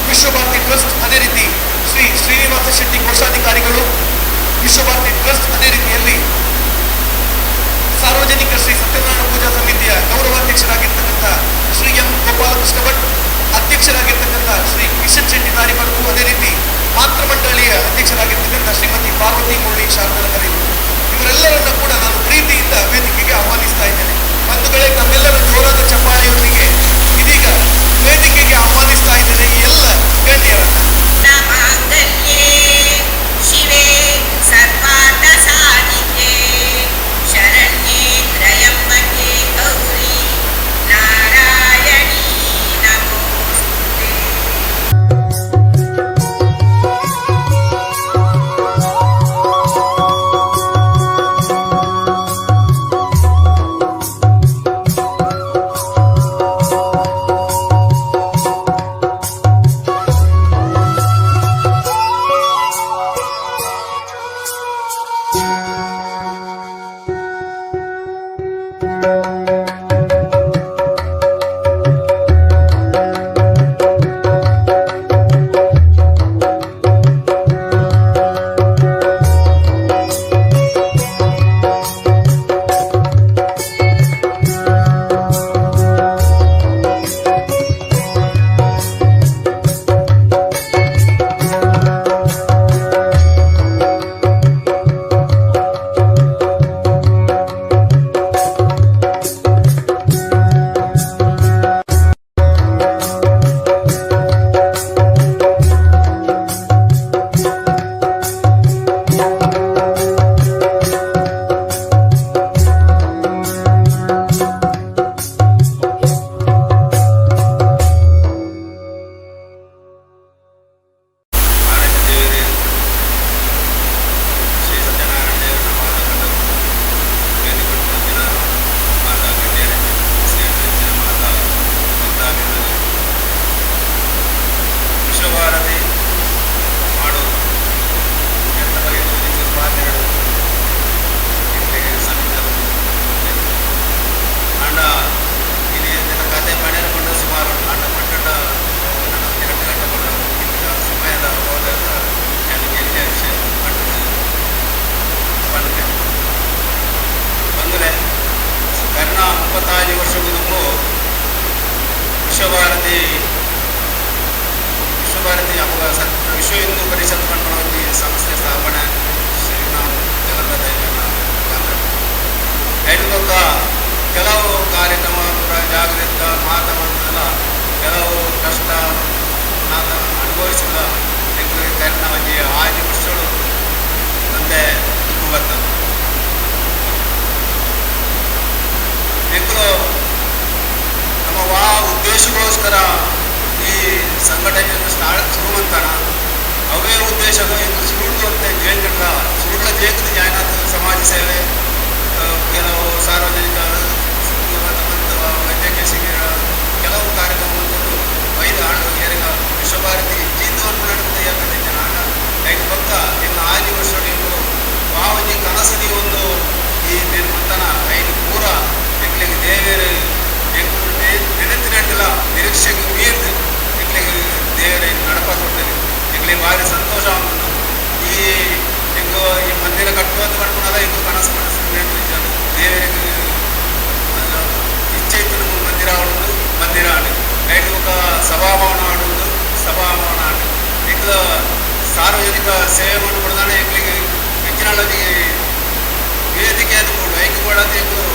Vishwabharati trust, ಅದೇ ರೀತಿ Shri Srinivasa Shetty ಕೋಶಾಧಿಕಾರಿಗಳು Vishwabharati trust, ಅದೇ ರೀತಿಯಲ್ಲಿ ಸಾರ್ವಜನಿಕ ಶ್ರೀ ಸತ್ಯನಾರಾಯಣ ಪೂಜಾ ಸಮಿತಿಯ ಗೌರವಾಧ್ಯಕ್ಷರಾಗಿರ್ತಕ್ಕಂಥ ಶ್ರೀ ಎಂ ಗೋಪಾಲಕೃಷ್ಣ ಭಟ್, ಅಧ್ಯಕ್ಷರಾಗಿರ್ತಕ್ಕಂಥ ಶ್ರೀ ಕಿಶನ್ ಶೆಟ್ಟಿ ತಾರಿಬರ್ಗು, ಅದೇ ರೀತಿ ಮಾತೃಮಂಡಳಿಯ ಅಧ್ಯಕ್ಷರಾಗಿರ್ತಕ್ಕಂಥ ಶ್ರೀಮತಿ ಪಾರ್ವತಿ ಮುರಳಿ ಶಾರದನಗರ, ಇವರೆಲ್ಲರನ್ನ ಕೂಡ ನಾನು ಪ್ರೀತಿಯಿಂದ ವೇದಿಕೆಗೆ ಆಹ್ವಾನಿಸ್ತಾ ಇದ್ದೇನೆ. ಬಂಧುಗಳೇ, ತಮ್ಮೆಲ್ಲರ ಜೋರಾದ ಚಪ್ಪಾಳೆಯೊಂದಿಗೆ ವಿಶ್ವಭಾರತಿ ವಿಶ್ವಭಾರತಿ ಅಪಗ ವಿಶ್ವ ಹಿಂದೂ ಪರಿಷತ್ ಪನ್ಪುನ ಒಂಜಿ ಸಂಸ್ಥೆ ಸ್ಥಾಪನೆ ಶ್ರೀರಾಮ್ ಜಗನ್ನಾಥ ಐದು ಬೊಕ್ಕ ಕೆಲವು ಕಾರ್ಯಕ್ರಮ ಪೂರ ಜಾಗೃತ ಮಾತ ಮಂತಲ ಕೆಲವು ಕಷ್ಟ ಮಾತ ಅನುಭವಿಸಿದ ಎಂಕ್ಲೆಗ್ ಕರಿನ ಒಂಜಿ 6 ವರ್ಷಗಳು ತಂದೆ ದುಃಖ ಬರ್ತದೆ. ಎಂಕುಲು ನಮ್ಮ ವಾ ಉದ್ದೇಶಕ್ಕೋಸ್ಕರ ಈ ಸಂಘಟನೆಯನ್ನು ಸ್ಟಾರ್ಟ್ ಶುರು ಮಂತಾನ ಅವೇ ಉದ್ದೇಶಗಳು ಎಂಕುಲು ಸುರುಳು ಅಂತ ಜೇಂಕಟ್ಲ ಸುರುಳ ಜೇಕದ ಜಾಯ್ನ್ ಆತ ಸಮಾಜ ಸೇವೆ ಕೆಲವು ಸಾರ್ವಜನಿಕ ವೈದ್ಯಕೀಯ ಶಿಬಿರ ಕೆಲವು ಕಾರ್ಯಕ್ರಮ ಬಂದದ್ದು 5 ಆಂಡ್ ಏರಿಗ ವಿಶ್ವಭಾರತಿ ಇಜ್ಜಿಂದು ನಡೆದ ಜನ ಆಂಡ ಐದು ಪಕ್ಕ ಇನ್ನು 6 ವರ್ಷ ಎಂಕುಲು ವಾವಜಿ ಕನಸದಿ ಒಂದು ಈ ಮಂತನ ಐದು ಪೂರ ಎಂಕ್ಲೆಗ್ ದೇವೇರು ಎಂಕುಲು ನೆನೆತಿನಂಡಲ ನಿರೀಕ್ಷೆಗೆ ಮೀರ್ದು ಎಂಕ್ಲೆಗ್ ದೇವರ ನಡಪ ಕೊಡ್ತೇನೆ. ಎಂಕ್ಲೆಗ್ ಭಾರಿ ಸಂತೋಷ ಆಗುಂಡು. ಈ ಎಂಕು ಈ ಮಂದಿರ ಕಟ್ಟುವಂತ ಪಡ್ಕೊಳಲ್ಲ ಎಂಕು ಕನಸು ಮನಸ್ಸು ದೇವರಿಗೆ ಇಚ್ಛೆ ಇತ್ತು ನಮಗೆ ಮಂದಿರ ಆಡುದು ಮಂದಿರ ಆಡು ಐದು ಬೊಕ್ಕ ಸಭಾಭವನ ಆಡುದು ಸಭಾಭವನ ಆಡು ಎಂಕ್ಲ ಸಾರ್ವಜನಿಕ ಸೇವೆ ಮಾಡ್ಕೊಡ್ದಾನೆ ಎಂಕ್ಲೆಗ್ ಹೆಚ್ಚಿನ ವೇದಿಕೆ ಅದು ಬೋಡು ಐಕ್ ಬೋಡಾದ್ ಎಂಕುಲು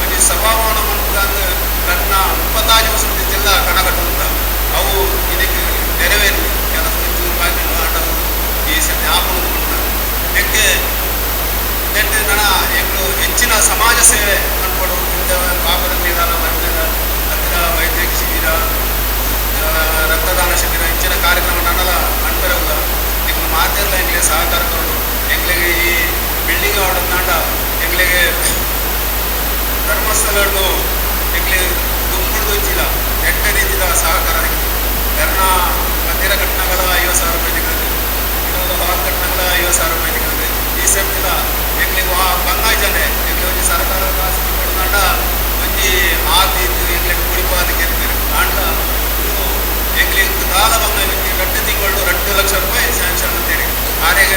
ಒಂಜಿ ಸಭಾಭವನ ಮನ್ಪುದಂದ್ ಕಟ್ನ 35 ವರ್ಷದ ಜಿಲ್ಲಾ ಕಣ ಕಟ್ಟುವಂತ ಅವು ಇದಕ್ಕೆ ನೆರವೇರಲಿ ಕೆಲಸ ಒಂಚೂರು ಬಾಕಿ ಉಂಡು ಆಂಡ ಅವು ಈ ಸರ್ತಿ ಆಪುಂಡು ಪಂಡ ಎಂಕ್ ನೆಟ್ ನನ ಎಂಕುಲು ಹೆಚ್ಚಿನ ಸಮಾಜ ಸೇವೆ ಮನ್ಪೊಡು. ಇಂಥ ಪಾಪದಲ್ಲಿ ಬರ್ಪಿನ ಹತ್ತಿರ ವೈದ್ಯಕೀಯ ಶಿಬಿರ ರಕ್ತದಾನ ಶಿಬಿರ ಇಂಚಿನ ಕಾರ್ಯಕ್ರಮ ನನಲ ಮನ್ಪೆರೆ ಉಲ್ಲ. ಎಂಕುಲು ಮಾತೆರ್ಲ ಎಂಕ್ಲೆಗ್ ಸಹಕಾರ ಕೊರೊಡು. ಎಂಕ್ಲೆಗ್ ಈ ಬಿಲ್ಡಿಂಗ್ ಆವೊಡಂದಾಂಡ ಎಂಕ್ಲೆಗ್ ಧರ್ಮಸ್ಥಳಡ್ದು ಎಂಕ್ಲೆಗ್ ದುಂಬುಡ್ದು ಇಚ್ಚಿಲ್ಲ ಎಡ್ಡೆ ರೀತಿದ ಸಹಕಾರ ಎರ್ನ ಮಂದಿರ ಕಟ್ಟಣಗಳ 50,000 ರೂಪಾಯಿ ತಿಂಗಳಿಗೆ ಇನ್ನೊಂದು ಹಾಲ್ ಕಟ್ಟಣಗಳ 50,000 ರೂಪಾಯಿ ತಿಂಗಳಿಗೆ ಈ ಸರ್ತಿಲ ಎಂಕ್ಲೆಗ್ ವಾ ಬಂಗಾಯ್ ಜನೆ ಎಂಕ್ಲೆ ಒಂಜಿ ಸರ್ಕಾರ ಕಾಸು ಕೊಡ್ದಾಂಡ ಒಂಜಿ ಆತ್ ಇತ್ತು ಎಂಕ್ಲೆಗ್ ಕುಡಿಪಾದ ಕೇರ್ಪೆರ್ ಆಂಡ ಎಂಕ್ಲೆಗ್ ದಾಲ ಬಂಗಾಯ್ ಒಂಜಿ 2 ತಿಂಗಳು 2 ಲಕ್ಷ ರೂಪಾಯಿ ಸ್ಯಾಂಕ್ಷನ್ ಅಂತೇಳಿ ಆರೆಗ್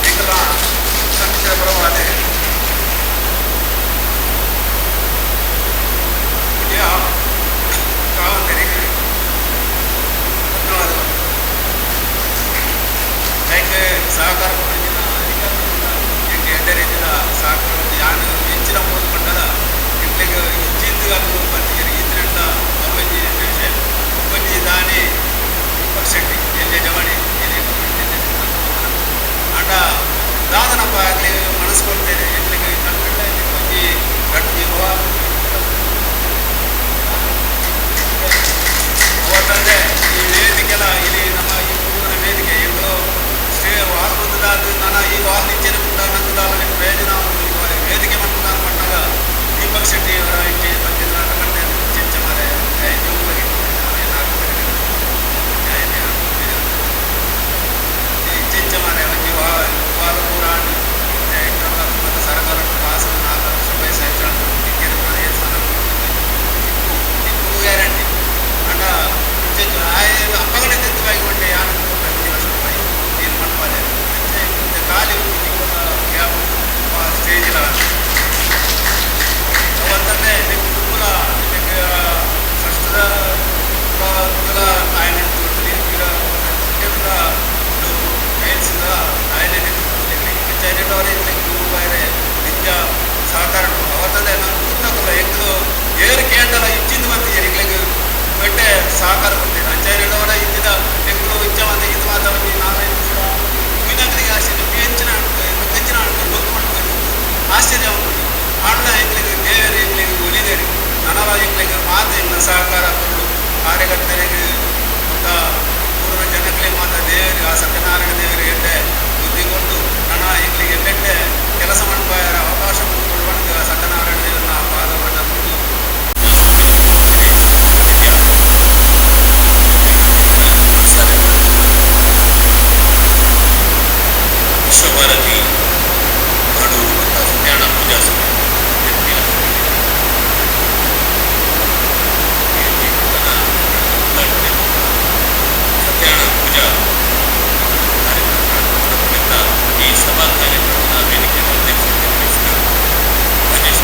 ಎಂಕಲ ಸಮಿತಿಯ ಪರವಾದ ಕಾವಂದರಿಗೆ ಧನ್ಯವಾದಗಳು. ಯಾಕೆ ಸಹಕಾರ ಕೊಟ್ಟಿನ ಅಧಿಕಾರಿಗಳ ಎಂಕ್ ಎಡ್ಡೆ ರೀತಿಯ ಸಹಕಾರ ಯಾನ್ ಹೆಚ್ಚಿನ ಪೋದು ಪಂಡಲ ಎಂಕ್ಲೆಗ್ ಇಜ್ಜಿಂದ್ ಅಕುಲು ಪಂತಿಜೆರ್ ಇತ್ತ್ಂಡ ಅವೊಂಜಿ ಎಡ್ಡೆ ವಿಷಯ. ಒಬ್ಬೊಂಜಿ ದಾನಿ ದೀಪಕ್ ಶೆಟ್ಟಿ ಎಲ್ಯ ಜವಣಿ ಆಂಡ ದಾದನಪ್ಪ ಅಕ್ಲೆಗ್ ಮನಸ್ಸು ಕೊರ್ತೇನೆ ಎಂಕ್ಲೆಗ್ ಕನ್ನಡ ಒಂಜಿ ರಡ್ಡ್ ಅವತ್ತಂದೆ ಈ ವೇದಿಕೆಲ್ಲ ಇಲ್ಲಿ ನಮ್ಮ ಈ ಊರಿನ ವೇದಿಕೆ ಎಂಕುಲು ಸ್ಟೇ ಹಾಲ್ ಬಂದದಾದ ನಾನ ಈ ಹಾಲ್ ನಿಂಚೆನೆ ಪುಟ್ಟ ನಂಗೆ ದಾಲ ಪ್ರಯೋಜನ ವೇದಿಕೆ ಮನ್ಪುನ ಪಣ್ಣಗ ದೀಪಕ್ ಶೆಟ್ಟಿ ಅವರ ಇಂಚೆ ಪಂಚಿನ ಪಂಡೆ ಚೆಂಚ ಮಾರೆ ಚೆಂಚ ಮಾರೆ ಒಂಜಿ ಹಾಲ್ ಪೂರ ಆಂಡ್ ಮತ್ತು ಸರ್ಕಾರ ಕಾಸು 4 ಲಕ್ಷ ರೂಪಾಯಿ ಸ್ಯಾಂಕ್ಷನ್ ತಿಕ್ಕು ಗ್ಯಾರಂಟಿ ಅಂಡ ಅಪ್ಪಗಡೆ ತೆತ್ತು ಬಾಯಿ ಕೊಟ್ಟೆ ಯಾರು 1 ಲಕ್ಷ ರೂಪಾಯಿ ಏನು ಮನ್ಪಾಲೆ ಅಂಚೆ ಖಾಲಿ ಗ್ಯಾಪ್ ಸ್ಟೇಜಿಲ ಅವತ್ತಂದೆ ನಿಮ್ಗೆ ದುಂಬುಲ ನಿಮಗೆ ಫಸ್ಟ್ದ ಆಯ್ನೆ ಈಗ ಟೈಲ್ಸ್ದ ಆಯ್ನೆ ಚೈನಟವರೇ ದುಂಬು ನಿಜ ಸಹಕಾರ ಅವತ್ತಂದೆ ನಾನು ಊರ್ನಕಲ್ಲ ಎಂಕುಲು ಏರು ಕೇಂಡಲ ಇಚ್ಚಿಂದು ಬಂದಿದ್ದೀರಿ ಎಂಕ್ಲೆಗ್ ಎಡ್ಡೆ ಸಹಕಾರ ಕೊಡ್ತೇನೆ. ಅಂಚೈನವರ ಇಂದಿದ ಎಂಕುಲು ಇಚ್ಛ ಮಂದಿ ಇದು ಮಾತ ಒಂಜಿ 4-5 ವರ್ಷ ತೂಯಿನಕ್ಲೆಗ್ ಆಶ್ಚರ್ಯ ಹೆಚ್ಚಿನ ಹೆಚ್ಚಿನ ಗೊತ್ತು ಮನ್ಪುವೆರ್ ಆಶ್ಚರ್ಯ ಉಂಟು. ಆಂಡ ಎಂಕ್ಲೆಗ್ ದೇವೆರ್ ಎಂಕ್ಲೆಗ್ ಒಲಿದೆರ್ ನನಲ ಎಂಕ್ಲೆಗ್ ಮಾತ ಎಂಕ್ಲ ಸಹಕಾರ ಕೊರೊಡು. ಕಾರ್ಯಕರ್ತರಿಗೆ ಬೊಕ್ಕ ಊರಿನ ಜನಕ್ಲೆಗ್ ಮಾತ ದೇವೆರ್ ಆ ಸತ್ಯನಾರಾಯಣ ದೇವೆರ್ ಎಡ್ಡೆ ಬುದ್ಧಿ ಕೊಟ್ಟು ನನ ಎಂಕ್ಲೆಗ್ ಎಡ್ಡೆಡ್ಡೆ ಕೆಲಸ ಮನ್ಪಾಯರ ಅವಕಾಶ ಕೊಡುವಂತ ಸತ್ಯನಾರಾಯಣ ದೇವರನ್ನ ಪಾದ ಪಟ್ಟ ವಿಶ್ವಭಾರತಿ ಪರಡೂರು ಮತ್ತು ಸತ್ಯನಾರಾಯಣ ಪೂಜಾ ಸಮಿತಿ ಸತ್ಯನಾರಾಯಣ ಪೂಜಾ ಕಾರ್ಯಕ್ರಮ ಈ ಸಭಾ ಕಾರ್ಯಕ್ರಮದ ವೇದಿಕೆಯನ್ನು ಅಧ್ಯಕ್ಷತೆ ವಹಿಸಿದ ರಾಜೇಶ್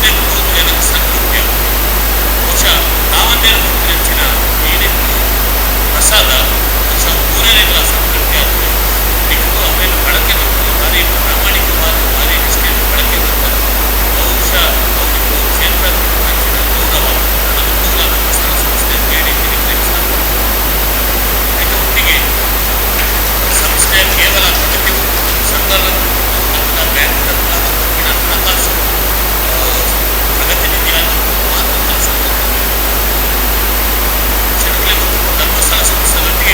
ಉಂದೆನ್ ತೂದು ಎನಕ್ ಸಂತೃಪ್ತಿ ಆಪುಂಡು. ಬಹುಶಃ ಖಾವಂದೆರ್ ಕೊರ್ಪಿನಂಚಿನ ಈ ರೀತಿ ಪ್ರಸಾದ ಬಹುಶಃ ಪೂರೆರೆಗ್ಲಾ ಸಂತೃಪ್ತಿ ಆಪುಂಡು. ನಿಕುಲು ಅವೆನ್ ಬಳಕೆ ಮಲ್ಪುನ ಬಾರಿ ಪ್ರಾಮಾಣಿಕವಾದ್ ಬಾರಿ ನಿಷ್ಠೆಡ್ ಬಳಕೆ ಮಲ್ಪುನ ಬಹುಶಃ ಅವು ನಿಕುಲು ಕ್ಷೇತ್ರ ಕೊರ್ಪಿನಂಚಿನ ಗೌರವ ನನ ದುಂಬುಗುಲ ಧರ್ಮಸ್ಥಳ ಸಂಸ್ಥೆ ಅವ್ವೇ ರೀತಿ ನಿಕ್ಲೆಗ್ ಸಾಥ್ ಕೊರ್ಪುಂಡು. ಐತ ಒಟ್ಟಿಗೆ ಸಂಸ್ಥೆ ಕೇವಲ ಪ್ರಗತಿ ಸರ್ಕಾರ ಅತ್ತ್ಂಡ ಬ್ಯಾಂಕ್ ಕೊರ್ಪಿನ ಹಣಕಾಸು ಪ್ರಗತಿ ನಿಧಿ ಮಾತ್ರ ಕೆಲಸ ಮಲ್ಪುಂಡು. ನಿಕ್ಲೆಗ್ ಗೊತ್ತುಂಡು, ಧರ್ಮಸ್ಥಳ ಸಂಸ್ಥೆದೊಟ್ಟಿಗೆ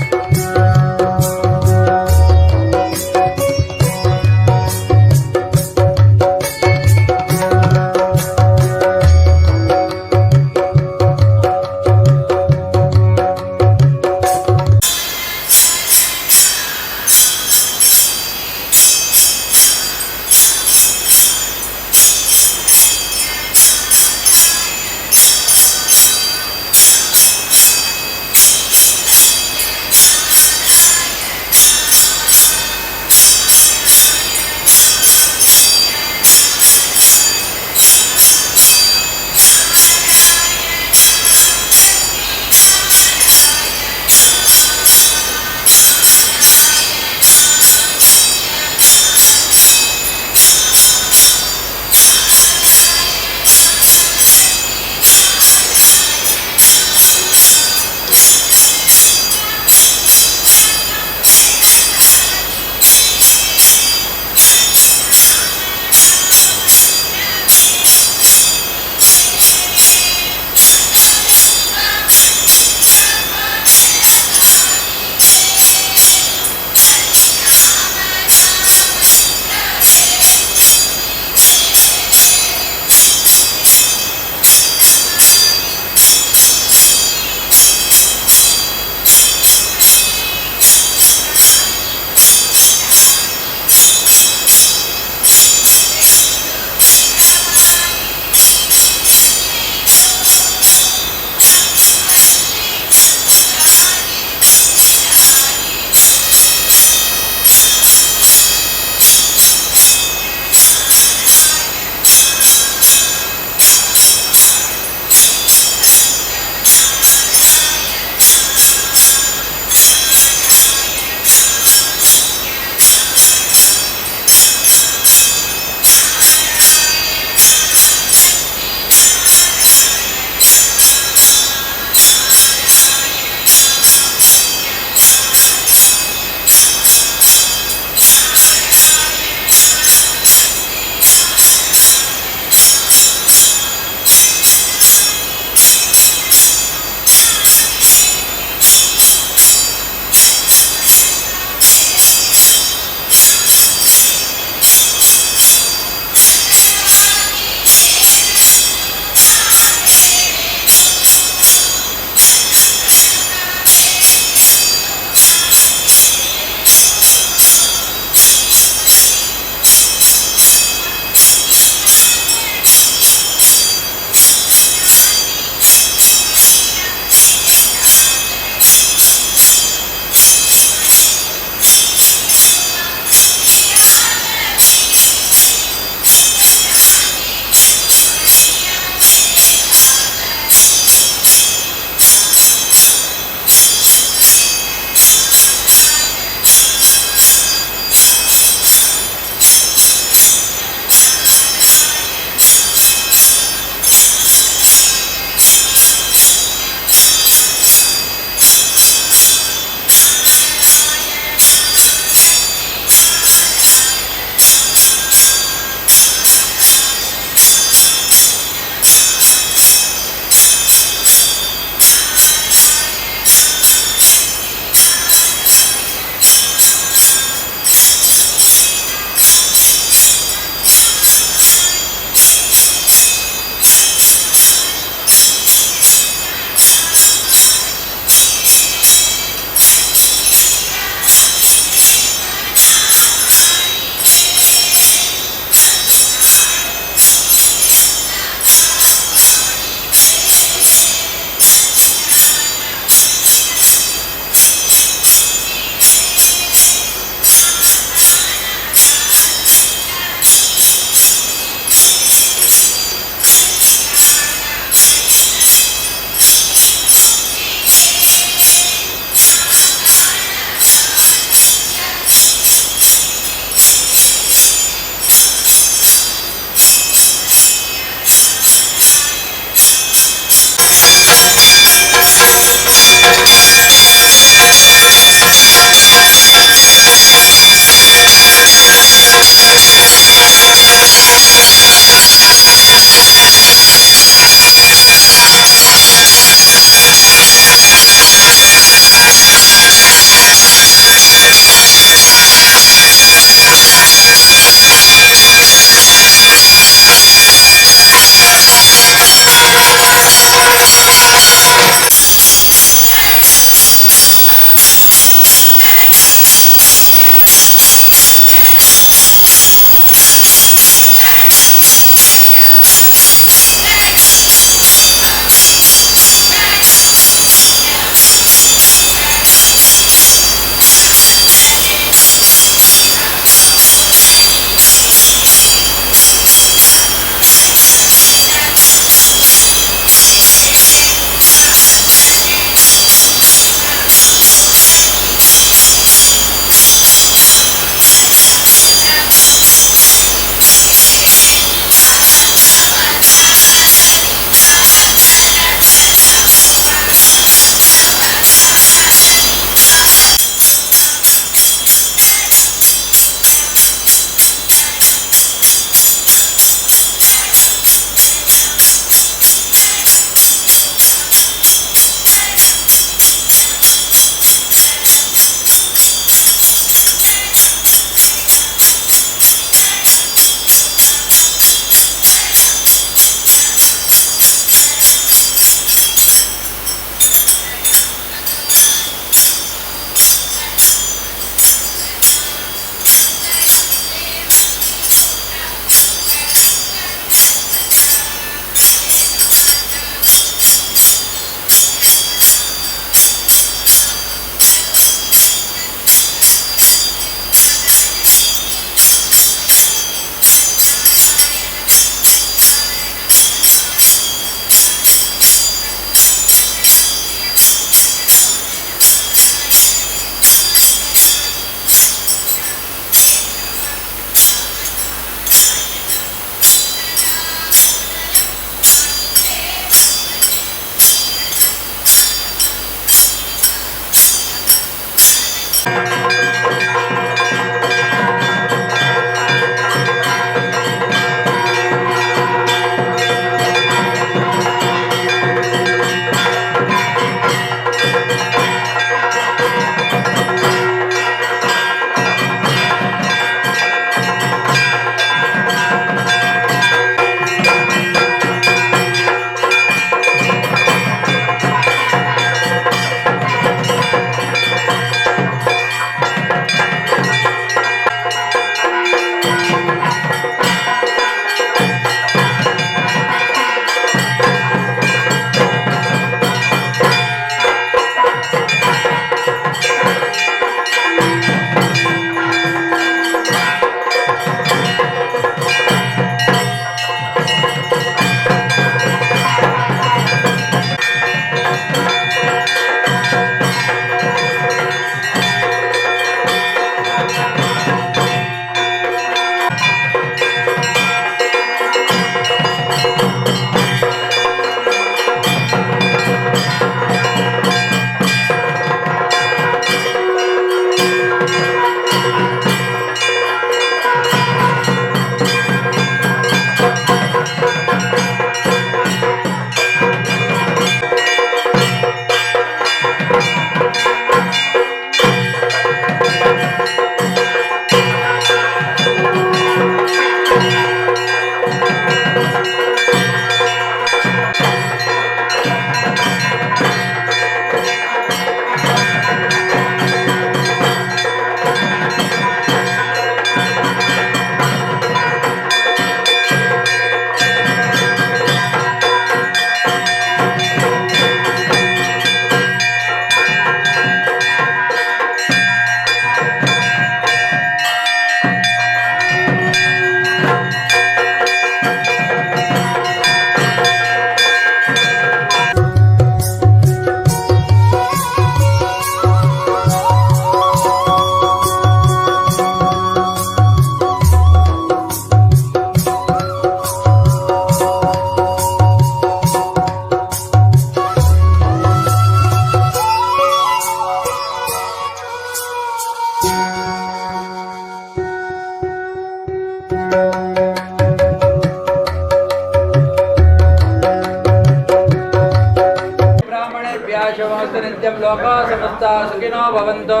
नित्यं लोकाः समस्ताः सुखिनो भवन्तु।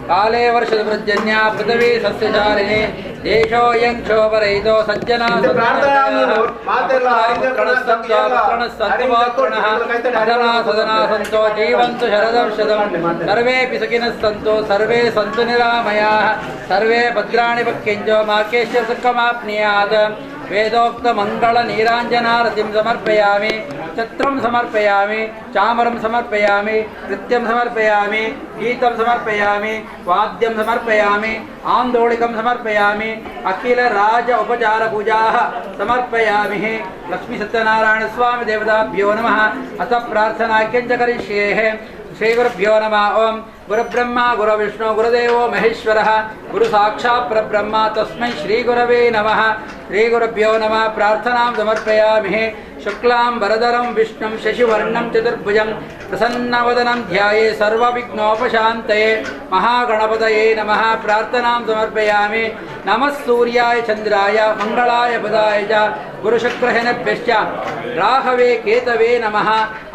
काले वर्षतु पर्जन्या पृथिवी सस्यशालिनी देशोऽयं क्षोभरहितो सज्जना सदना सन्तो जीवन्तु शरदं शतं। सर्वेऽपि सुखिनः सन्तु, सर्वे सन्तु निरामयाः, सर्वे भद्राणि पश्यन्तु मा केश्च सुखमाप्नुयात्। वेदोक्तमङ्गलनीराञ्जनारतिं समर्पयामि, छत्रं समर्पयामि, चामरं समर्पयामि, नृत्यं समर्पयामि, गीतं समर्पयामि, वाद्यं समर्पयामि, आन्दोलिकं समर्पयामि, अखिल राज उपचार पूजाः समर्पयामि। लक्ष्मी सत्यनारायण स्वामी देवताभ्यो नमः। अथ प्रार्थना किञ्च करिष्येः। श्रीगुरुभ्यो नमः। ओं गुरुब्रह्मा गुरुविष्णु गुरुदेवो महेश्वरः गुरु साक्षात् परब्रह्म तस्मै श्रीगुरवे नमः। श्रीगुरुभ्यो नमः। प्रार्थनां समर्पयामि। शुक्लां वरदरं विष्णुं शशिवर्णं चतुर्भुजं प्रसन्नवदनं ध्याये सर्वविघ्नोपशान्तये महागणपतये नमः। प्रार्थनां समर्पयामि। नमः सूर्याय चन्द्राय मङ्गलाय बुधाय च गुरुशुक्रशनिभ्यश्च राहवे केतवे नमः।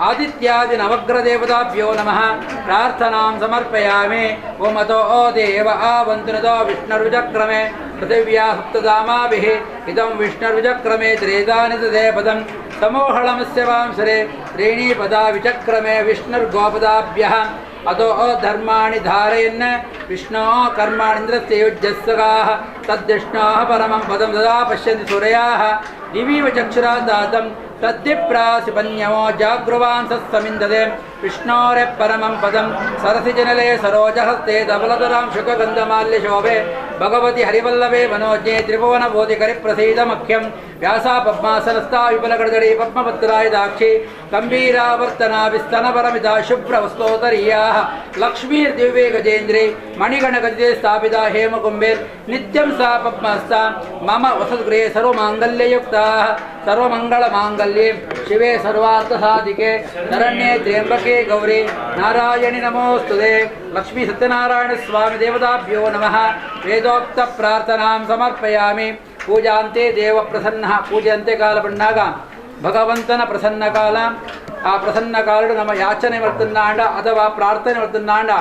आदित्यादि नवग्रहदेवताभ्यो नमः। प्रार्थनां समर्पयामि। ओम अतो ओ देव आवन्तु नतो विष्णुर्विचक्रमे पृथिव्या सप्तधामाभिः इदं विष्णुर्विचक्रमे त्रेधानि तदे पदं समोहणमस्य वांसरे त्रीणि पदा विचक्रमे विष्णुर्गोपदाभ्यः। अतो धर्माणि धारयन् विष्णोः कर्माणीन्द्रस्य युज्यस्सगाः तद्विष्णोः परमं पदं सदा पश्यन्ति सूरयाः। दिवीव चक्षुरा दातं तद्दिप्रासिपन्यमो जागृवान् सत्समिन्दते विष्णोरे परमं पदं सरसिजनले सरोजहस्ते धवलधरां शुकगन्धमाल्यशोभे भगवति हरिवल्लभे मनोज्ञे त्रिभुवनबोधिकरिप्रसीदमख्यं व्यासा पद्मासनस्था विपुलगडजडी पद्मपत्राय दाक्षी गम्भीरावर्तनाभिस्तनपरमिता शुभ्रवस्तोतरीयाः लक्ष्मीर्दिव्ये गजेन्द्रे मणिगणगजिते स्थापिता हेमकुम्भेर्नित्यं सा पद्मस्था मम वसद्गृहे सर्वमाङ्गल्ययुक्ताः। सर्वमङ्गलमाङ्गल्ये शिवे सर्वार्थसाधिके शरण्ये त्र्यम्बके गौरी नारायणि नमोऽस्तुते। लक्ष्मी सत्यनारायण स्वामी देवताभ्यो नमः। वेदोक्त प्रार्थनां समर्पयामि। पूजान्ते देव प्रसन्नः पूजन्ते ಕಾಲಬಣ್ಣಾಗ ಭಗವಂತನ ಪ್ರಸನ್ನ ಕಾಲ. ಆ ಪ್ರಸನ್ನ ಕಾಲಡು ನಮ್ಮ ಯಾಚನೆ ಮರ್ತನ್ನಾಂಡ ಅಥವಾ ಪ್ರಾರ್ಥನೆ ಮರ್ತನ್ನಾಂಡ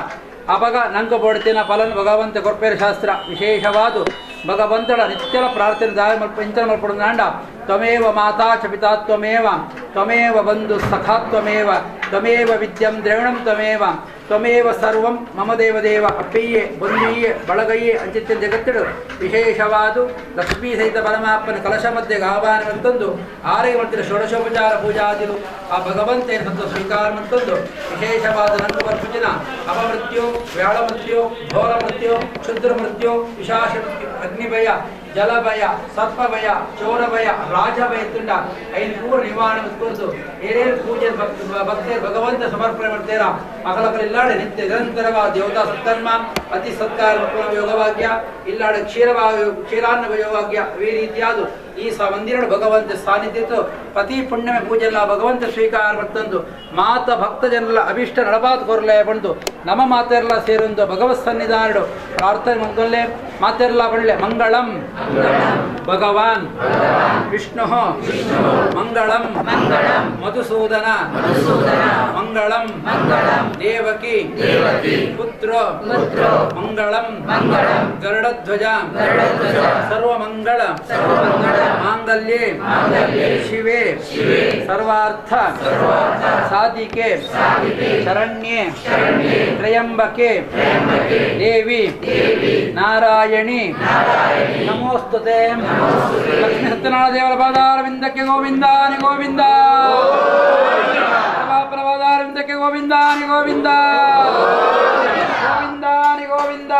ಅಪಗ ನಂಗೆ ಬೋಡ್ತಿನ ಫಲನ್ ಭಗವಂತ ಕೊರ್ಪೇರ ಶಾಸ್ತ್ರ ವಿಶೇಷವಾದು ಭಗವಂತನ ನಿತ್ಯಲ ಪ್ರಾರ್ಥನೆ ದಾಯ ಇಂಚನ ಮಲ್ಪಡುನಾಂಡ ತ್ವಮೇವ ಮಾತಾ ಚ ಪಿತಾ ತ್ವಮೇವ ತ್ವಮೇವ ಬಂಧು ಸಖಾ ತ್ವಮೇವ ತ್ವಮೇವ ವಿದ್ಯಂ ದ್ರವಿಣಂ ತ್ವಮೇವ ತ್ವಮೇವ ಸರ್ವಂ ಮಮ ದೇವದೇವ ಅಪ್ಪಯ್ಯೆ ಬಂಧುಯ್ಯೆ ಬಳಗಯ್ಯೆ ಅಂಚಿತ್ಯ ಜಗತ್ತಿಡು ವಿಶೇಷವಾದು ಲಕ್ಷ್ಮೀ ಸಹಿತ ಪರಮಾತ್ಮನ ಕಲಶ ಮಧ್ಯೆ ಆಹ್ವಾನ ಮಂತಂದು ಆರೈ ಮಾಡ್ತಿರ ಷೋಡಶೋಪಚಾರ ಪೂಜಾದಿರು ಆ ಭಗವಂತನ ಸಂತ ಸ್ವೀಕಾರ ಮಂತಂದು ವಿಶೇಷವಾದ ನಂದು ಬರ್ಪುಜಿನ ಅಪಮೃತ್ಯು ವ್ಯಾಳ ಮೃತ್ಯು ಘೋರ ಮೃತ್ಯು ಕ್ಷುದ್ರ ಮೃತ್ಯು ವಿಶಾಸ ಮೃತ್ಯು ಅಗ್ನಿಭಯ ಜಲಭಯ ಸರ್ಪಭಯ ಚೋರಭಯ ರಾಜಭಯ ತುಂಡ ಐದು ಪೂರ್ಣ ನಿವಾರಣೆ ಕುರಿತು ಏನೇನು ಪೂಜೆ ಭಕ್ತರು ಭಗವಂತ ಸಮರ್ಪಣೆ ಮಾಡ್ತೀರಾ ಅಗಲಕಲಿಲ್ಲಾಡೆ ನಿತ್ಯ ನಿರಂತರವಾದ ದೇವತಾ ಸತ್ಕರ್ಮ ಅತಿ ಸತ್ಕಾರ ಯೋಗವಾಕ್ಯ ಇಲ್ಲಾಡೆ ಕ್ಷೀರಾನ್ನ ಯೋಗವಾಕ್ಯ ಈ ರೀತಿಯಾದ ಈ ಮಂದಿರ ಭಗವಂತ ಸಾನ್ನಿಧ್ಯ ಪ್ರತಿ ಪುಣ್ಯಮೆ ಪೂಜೆಲ್ಲ ಭಗವಂತ ಸ್ವೀಕಾರ ಮತ್ತೊಂದು ಮಾತ ಭಕ್ತ ಜನರ ಅಭಿಷ್ಟ ನಡಬಾತ್ ಕೊರಲೆ ಬಂದು ನಮ್ಮ ಮಾತೆಲ್ಲ ಸೇರೊಂದು ಭಗವತ್ ಸನ್ನಿಧಾನಡು ಪ್ರಾರ್ಥನೆ ಮಂಗಲ್ಲೆ ಮಾತೆಲ್ಲ ಬಳ್ಳೆ ಮಂಗಳಂ ಭಗವಾನ್ ವಿಷ್ಣು ಮಂಗಳಂ ಮಧುಸೂದನ ಮಂಗಳಂ ದೇವಕಿ ಪುತ್ರ ಮಂಗಳಂ ಗರುಡಧ್ವಜ ಸರ್ವಮಂಗಳ ಮಾಂಗಲ್ಯೆ ಶಿವೆ ಸರ್ವಾರ್ಥ ಸಾಧಿಕೆ ಶರಣ್ಯೆ ತ್ರಯಂಬಕೆ ದೇವಿ ನಾರಾಯಣಿ ನಮೋಸ್ತುತೆ. ಲಕ್ಷ್ಮೀ ಸತ್ಯನಾರಾಯಣ ದೇವರ ಪಾದಾರವಿಂದಕ್ಕೆ ಗೋವಿಂದಾನಿ ಗೋವಿಂದ, ಪಾದಾರವಿಂದಕ್ಕೆ ಗೋವಿಂದಾನಿ ಗೋವಿಂದ, ಗೋವಿಂದಾನಿ ಗೋವಿಂದ.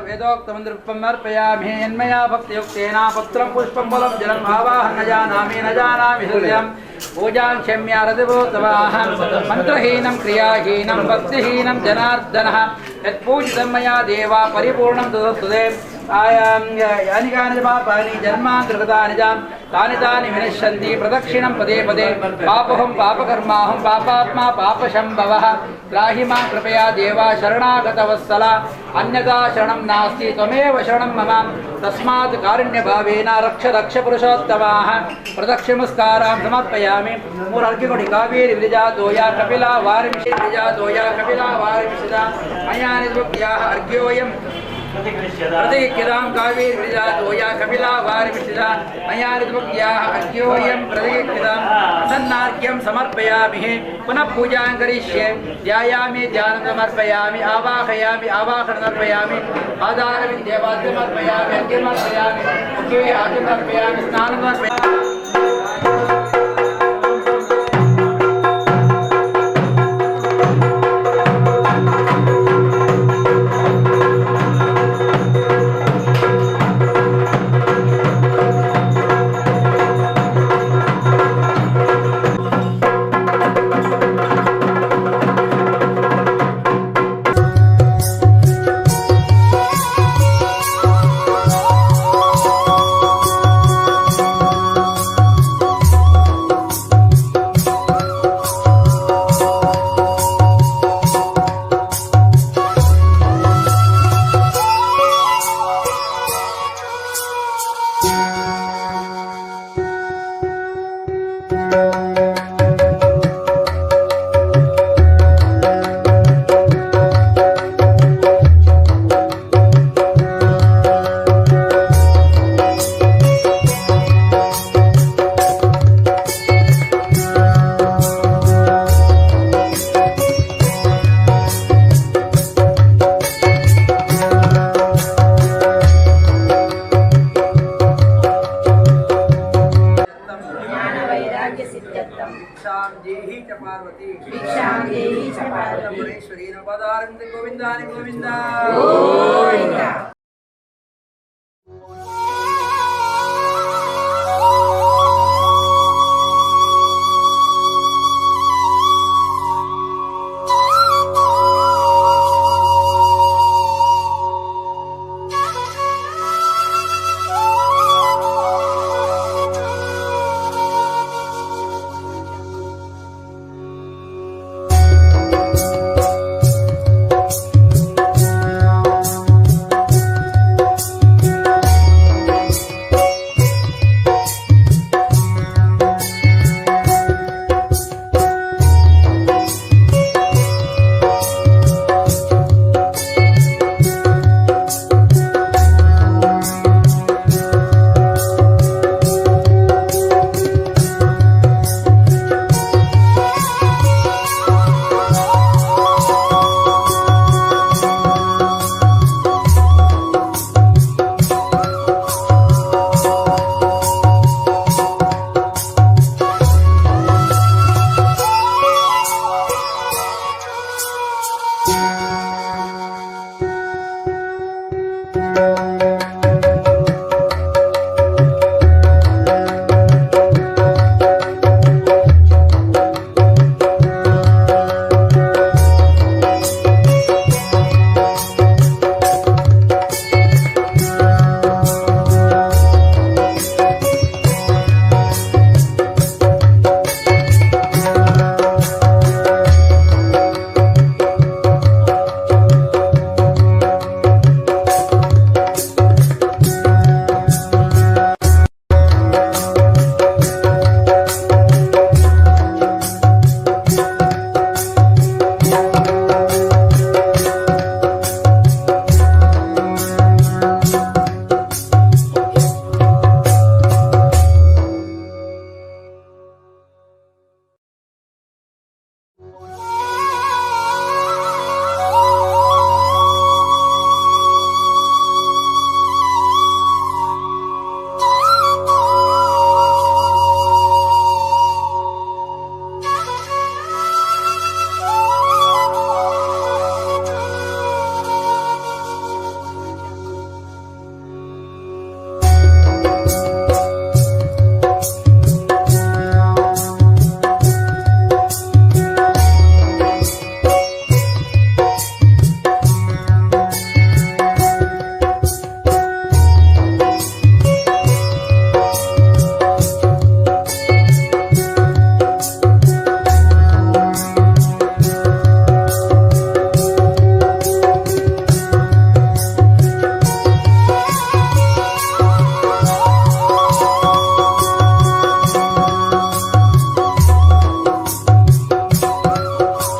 ವೇದೋಕ್ತ ಮಂತ್ರಮರ್ಪಯಾಮಿ ಯನ್ಮಯಾ ಭಕ್ತಿಯುಕ್ತೇನ ಪತ್ರಂ ಪುಷ್ಪಂ ಫಲಂ ಜಲಂ ಆವಾಹನ ಜಾನಾಮಿ ನ ಜಾನಾಮಿ ಹೃದಯಂ ಪೂಜಾಂ ಕ್ಷಮ್ಯ ರತಿಭೂತವಾಹಂ ಮಂತ್ರಹೀನಂ ಕ್ರಿಯಾಹೀನಂ ಭಕ್ತಿಹೀನಂ ಜನಾರ್ದನಃ ಯತ್ಪೂಜಿತಂ ಮಯಾ ದೇವ ಪರಿಪೂರ್ಣಂ ತದಸ್ತುತೆ. ಆಯಾಂ ಯಾನಿ ಕಾನಿ ಪಾಪಾನಿ ಜನ್ಮಾಂತರ್ಗತಾನಿ ಚ तानि तानि विनश्यन्ति प्रदक्षिणं पदे पदे पापहं पापकर्माहं पापात्मा पापशम्भवः त्राहि मां कृपया देवा शरणागतवत्सला अन्यथा शरणं नास्ति त्वमेव शरणं मम तस्मात् कारुण्यभावेन रक्ष रक्ष पुरुषोत्तमाः प्रदक्षिणमस्कारां समर्पयामि। ಮೂರು ಅರ್ಘ್ಯಕೊಡಿ. ಕಾವೇರಿ ವಿರಜಾ ದೋಯಾ ಕಪಿಲಾ ವಾರಿಮಿಷಿ ವಿರಜಾ ದೋಯಾ ಕಪಿಲಾ ವಾರಿಮಿಷಿದ ಮಯಾ ನಿಜಭಕ್ತ್ಯಾಃ ಅರ್ಘ್ಯೋಯಂ ಪ್ರತಿಕ್ರಿಯಾಂ ಕಾವೇರಿ ವಿರಜಾ ದೋಯಾ ಕಪಿಲಾ ವಾರಿಮಿಷಿದ ಮಯಾ ನಿಜಭಕ್ತ್ಯಾಃ ಅರ್ಘ್ಯೋಯಂ ಪ್ರತಿಕ್ರಿಯಾಂ ಪ್ರಸನ್ನಾರ್ಘ್ಯಂ ಸಮರ್ಪಯಾಮಿ. ಪುನಃ ಪೂಜಾಂ ಕರಿಷ್ಯೆ. ಧ್ಯಾಯಾಮಿ ಧ್ಯಾನಂ ಸಮರ್ಪಯಾಮಿ. ಆವಾಹಯಾಮಿ ಆವಾಹನ ಸಮರ್ಪಯಾಮಿ. ಪಾದಾರವಿಂದೇ ಪಾದ್ಯಂ ಸಮರ್ಪಯಾಮಿ. ಅರ್ಘ್ಯಂ ಸಮರ್ಪಯಾಮಿ. ಮುಖೇ ಆದ್ಯಂ ಸಮರ್ಪಯಾಮಿ. ಸ್ನಾನಂ ಸಮರ್ಪಯಾಮಿ. ಗೋವಿಂದ.